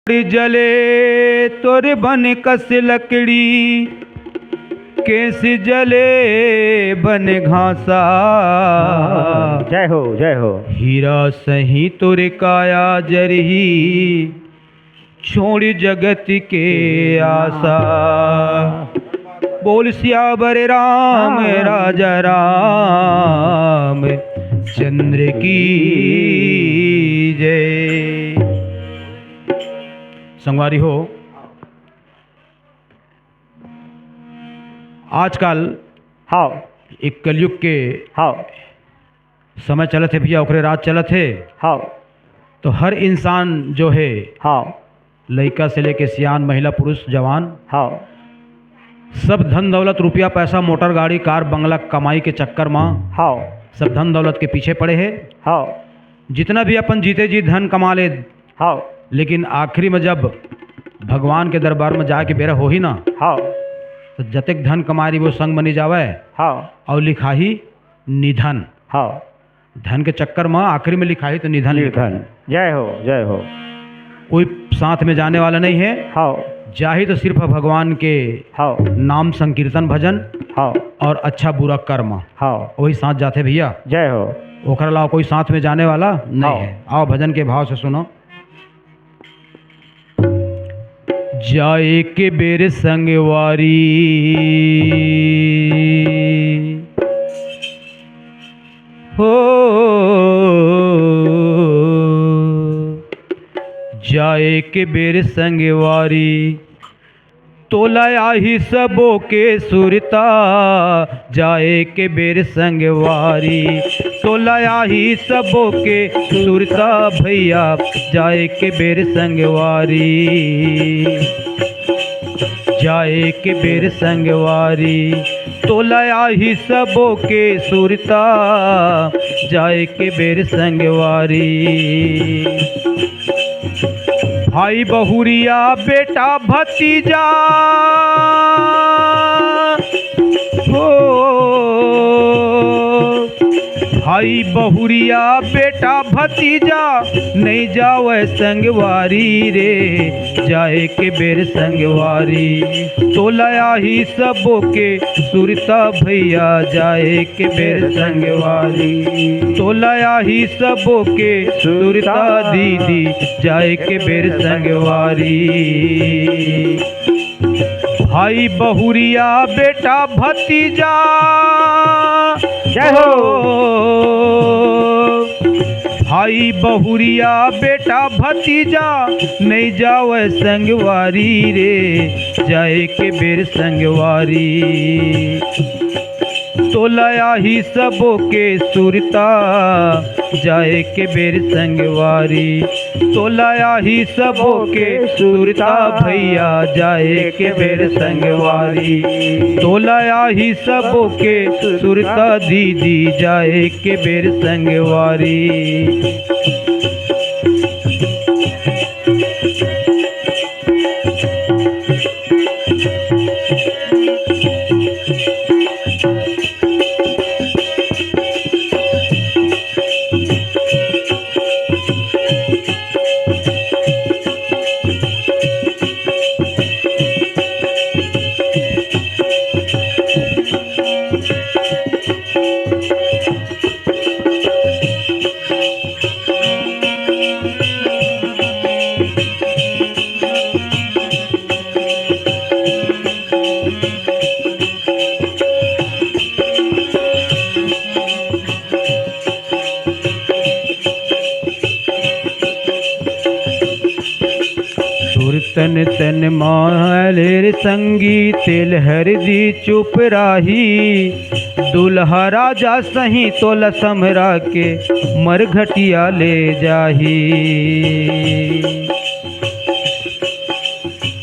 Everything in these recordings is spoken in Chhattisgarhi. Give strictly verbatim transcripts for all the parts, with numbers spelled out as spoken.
जले तोर बन कस लकड़ी, केस जले बन घासा। जय हो, जय हो। हीरा सही तोर काया जरही, छोड़ जगत के आसा। बोल सियावर राम, हाँ। राजा राम चंद्र की जय। संगवारी हो, आजकल हाँ। एक कलयुग के हाँ। समय चलत हे भैया, ओकरे राज चलत हे। हाँ। तो हर इंसान जो है, हाँ। लइका से लेके सियान, महिला, पुरुष, जवान, हाँ। सब धन दौलत, रुपया पैसा, मोटर गाड़ी, कार बंगला, कमाई के चक्कर मा हाँ। सब धन दौलत के पीछे पड़े हे। हाँ। जितना भी अपन जीते जी धन कमा ले, हाँ। लेकिन आखिरी में जब भगवान के दरबार में जाके बेरा होही ना, हाँ। तो जतेक धन कमाए रही वो संग बनी जावे। हाँ। और लिखाही निधन। हाँ। धन के चक्कर में आखिरी में लिखाही तो निधन लिखाही। निधन। जय हो, जय हो। कोई साथ में जाने वाला नहीं है। हाँ। जाही तो सिर्फ भगवान के हाँ। नाम संकीर्तन भजन हाँ। और अच्छा बुरा कर्म, हाँ। वही साथ जाथे भैया। जय हो। ओकर अलावा कोई साथ में जाने वाला नहीं हाँ। है। आओ भजन के भाव से सुनो। जाए के बेर संगवारी हो, जाए के बेर संगवारी, तोला आही सबो के सुरता, जाए के बेर संगवारी। तोला आही सबो के सुरता भैया, जाए के बेर संगवारी। जाए के बेर संगवारी, तोला आही सबो के सुरता, जाए के बेर संगवारी। भाई बहुरिया बेटा भतीजा हो, भाई बहुरिया बेटा भतीजा, नहीं जावे संगवारी रे, जाए के बेर संगवारी। तोला आही सबो के सुरता भैया, जाए के बेर संगवारी। तोला आही सबो के सुरता दीदी, जाए के बेर संगवारी। भाई बहुरिया बेटा भतीजा। जय हो। भाई बहुरिया बेटा भतीजा, नहीं जावे संगवारी रे, जाए के बेर संगवारी। तोला आही सबो के सुरता, जाए के बेर संगवारी। तोला आही सबो के सुरता भैया, जाए के बेर संगवारी। तोला आही सबो के सुरता दीदी, जाए के बेर संगवारी। सुरतन तन माले रे संगी, तेल हरदी चुप राही। दुल्हा राजा सही तोला समरा के मरघटिया ले जाही।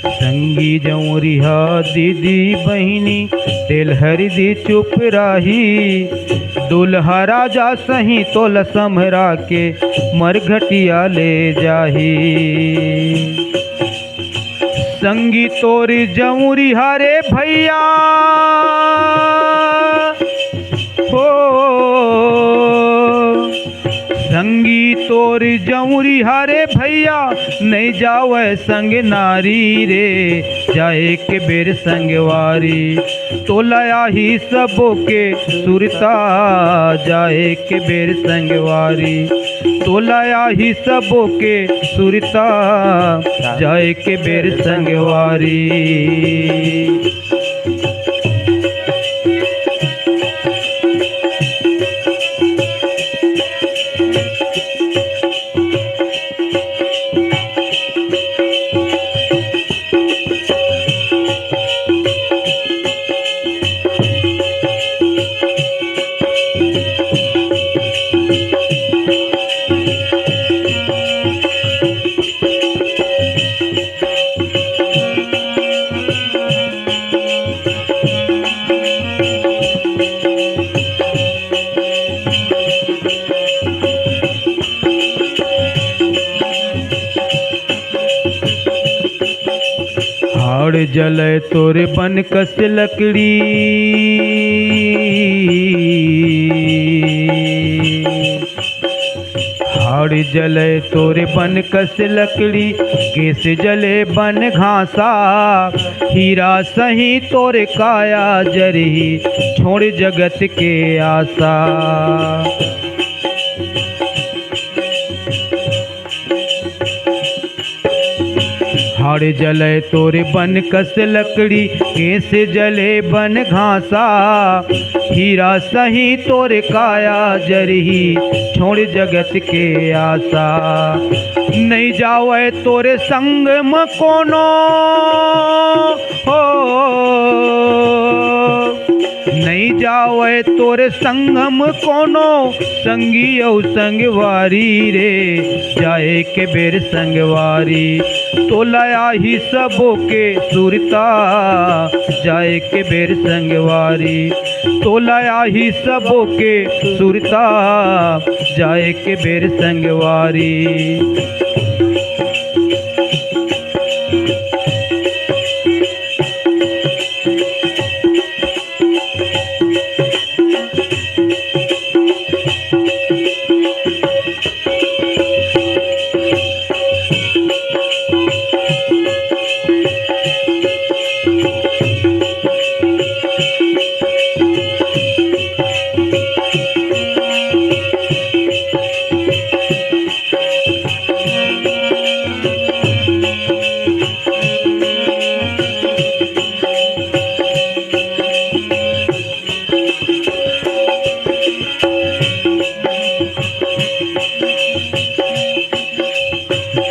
संगी जौरिहा दीदी बहिनी, तेल हरदी चुप राही। दुल्हा राजा सही तोला समरा के मरघटिया ले जाही। संगी तोरी जौरिहा रे भैया हो, संगी तोर जमुरी हरे भैया, नइ जावय संग नारी रे, जाए के बेर संगवारी। तोला आही सबो के सुरता, जाए के बेर संगवारी। तोला आही सबो के सुरता, जाए के बेर संगवारी। हाड़ जलय तोरे बन कस लकड़ी, हाड़ जलय तोरे बन कस लकड़ी, केस जले बन घासा। हीरा सही तोरे काया जरही, छोड़ जगत के आसा। हाड़ जलय तोरे बन कस लकड़ी, केस जले बन घासा। हीरा सही तोरे काया जरही, छोड़ जगत के आसा। नइ जावय तोरे संग म कोनो, हो, नइ जावय तोरे संग म कोनो, संगी अउ संगवारी रे, जाए के बेर संगवारी। तोला आही सबो के सुरता, जाए के बेर संगवारी। तोला आही सबो के सुरता, जाए के बेर संगवारी।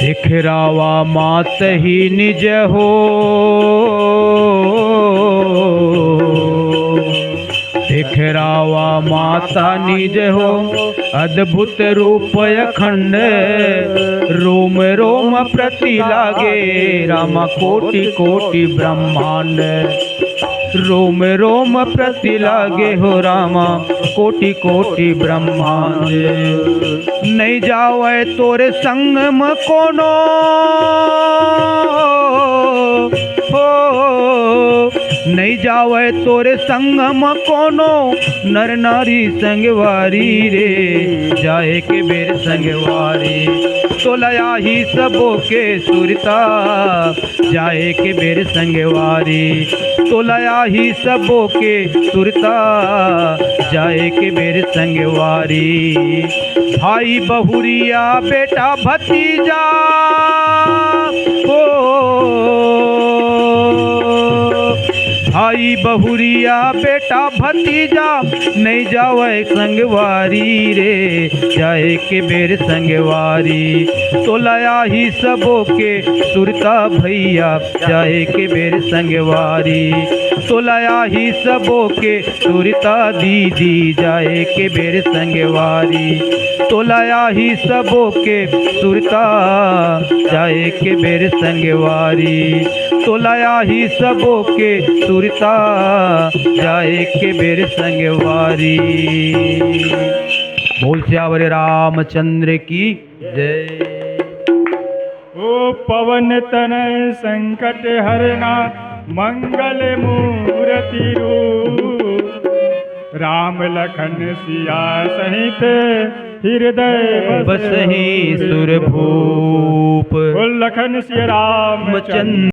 देख रावा मात ही निज हो, देख रावा माता निज हो, अद्भुत रूप अखंड, रोम रोम प्रति लागे, रामा कोटि कोटि ब्रह्मांड। रोम रोम प्रति लागे हो रामा, कोटि कोटि ब्रह्मांड। नइ जावय तोरे संग म कोनो, हो, नइ जावय तोरे संग म कोनो, नर नारी संगवारी रे, जाए के बेर संगवारी। तोला आही सबो के सुरता, जाए के बेर संगवारी। तोला आही सबो के सुरता, जाए के बेर संगवारी। भाई बहुरिया बेटा भतीजा, हो, भाई बहुरिया बेटा भतीजा, नइ जावय संगवारी रे, जाए के बेर संगवारी। तोला आही सबो के सुरता भैया, जाए के बेर संगवारी। तोला आही सबो के सुरता दीदी, जाए के बेर संगवारी। तोला आही सबो के सुरता, जाए के बेर संगवारी। तोला आही सबो के सुरता, जाए के बेर संगवारी। बोल सियावर रामचंद्र की जय। ओ पवन तनय संकट हरना, मंगल मूरति रूप। राम लखन सिया सहित हृदय बसहि सुरभूप। बोल लखन सिया रामचंद्र।